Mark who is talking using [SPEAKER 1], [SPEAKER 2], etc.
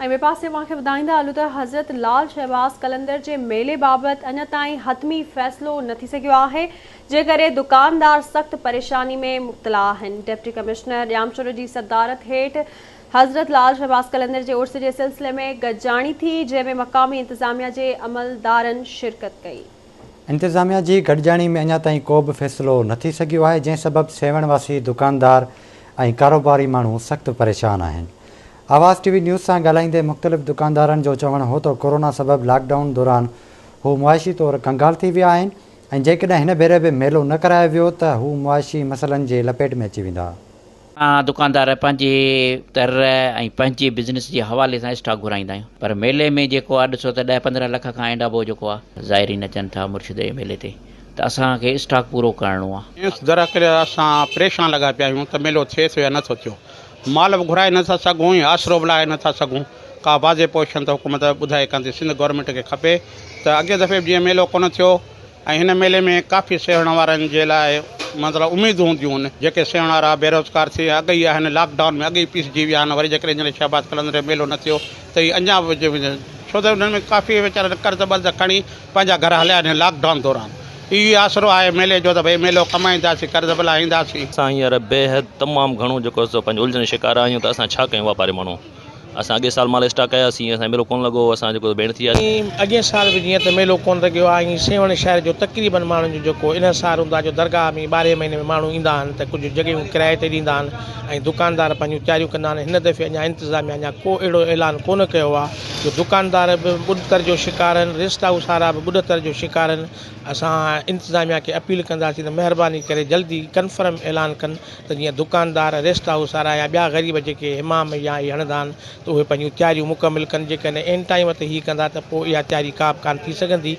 [SPEAKER 1] ۽ ٻئي پاسي اوهان کي ٻڌائيندا هلون ته حضرت لال شهباز قلندر جي ميلي بابت اڃا تائين حتمي فيصلو نه ٿي سگهيو آهي جنهن ڪري دڪاندار سخت پريشاني ۾ مبتلا آهن. ڊپٽي ڪمشنر ڄامشورو جي صدارت هيٺ حضرت لال شهباز قلندر جي عرس جي سلسلي ۾ گڏجاڻي ٿي جنهن ۾ مقامي انتظاميا جي عملدارن شرڪت ڪئي.
[SPEAKER 2] انتظاميا جي گڏجاڻي ۾ اڃا تائين ڪو به فيصلو نه ٿي سگهيو آهي جنهن سبب سيوهڻ واسي دڪاندار ۽ ڪاروباري ماڻهو سخت پريشان آهن. آواز ٽي وي نيوز سان ڳالهائيندي مختلف دڪاندارن جو چوڻ هو ته ڪورونا سبب لاڪ ڊائون دوران هو معاشي طور ڪنگال ٿي ويا آهن ۽ جيڪڏهن هن ڀيري به ميلو نه ڪرايو ويو ته هو معاشي مسئلن جي لپيٽ ۾ اچي ويندا.
[SPEAKER 3] دڪاندار پنهنجي تر ۽ پنهنجي بزنس جي حوالي سان اسٽاڪ گهرائيندا آهيون پر ميلي ۾ جيڪو آهي ڏسو ته ڏهه 15 لک کان اينڊ ابو جيڪو آهي زائرين اچن ٿا مرشد جي ميلي تي ته اسان کي اسٽاڪ پورو ڪرڻو آهي.
[SPEAKER 4] انس درحقيقت اسان پريشان لڳا پيا آهيون ته ميلو ٿئي ٿو يا نه ٿو ٿيو. مال به گهرائي نه ٿا سگهون ۽ آسرو به لاهي نه ٿا سگهون. ڪا واضح پوزيشن ته حڪومت ٻڌائي ڪانه ٿي. سنڌ گورنمينٽ کي کپي ته اڳئين دفعي به جيئن ميلو ڪونه ٿيو ۽ هن ميلي ۾ ڪافي سيوهڻ وارن جي لاء مطلب اميدون هونديون هن جيڪي سيوهڻ وارا بيروزگار ٿي اڳ ئي آهن لاڪ ڊائون ۾ اڳ ئي پيسجي ويا آهن وري جيڪڏهن هينئر شهباز قلندر جو ميلو نه ٿيو ته هي اڃا به ڇو ته انهن ۾ ڪافي ويچارن قرض ٻرض کڻي پنهنجا گهر هلايا آهن لاڪ ڊائون دوران اهو ئي آسرو آهي ميلي جو ته ڀئي ميلو ڪمائينداسين قرض به لاهينداسين.
[SPEAKER 5] اسان هينئر بيحد تمام گهڻو جيڪو سو پنهنجو الجهن جو شڪار آهيون ته اسان ڇا ڪيون واپاري ماڻهو اسان اڳئين سال مال اسٽاڪ ڪياسين اسان جو ميلو ڪونه لڳو اسان جيڪو ڀيڻ ٿي وياسين.
[SPEAKER 6] اڳئين سال به جيئن ته ميلو ڪونه لڳيو آهي ۽ سيوهڻ شهر جو تقريبن ماڻهن جو جيڪو انحصار هوندو آهي جو درگاهه ۾ ٻارهين مهيني ۾ ماڻهو ايندا آهن ته ڪجهه جڳهيون ڪرائي تي ڏيندا آهن ۽ دڪاندار پنهنجون تياريون ڪندا آهن هن دفعي اڃا انتظاميا اڃا ڪو اهڙو اعلان ڪونه ڪيو آهي جو دڪاندار به ٻڏتر جو شڪار آهن، ريسٽ هائوس وارا به ٻڏتر جو شڪار آهن، اسان انتظاميا کي اپيل ڪنداسين ته مهرباني ڪري جلدي ڪنفرم اعلان ڪن ته جيئن دڪاندار، ريسٽ هائوس وارا يا ٻيا غريب جيڪي حمام يا اهي هڻندا آهن ته اهي پنهنجون تياريون مڪمل ڪن، جيڪڏهن عين ٽائيم تي هي ڪندا ته پوء اها تياري ڪا به ڪانه ٿي سگهندي.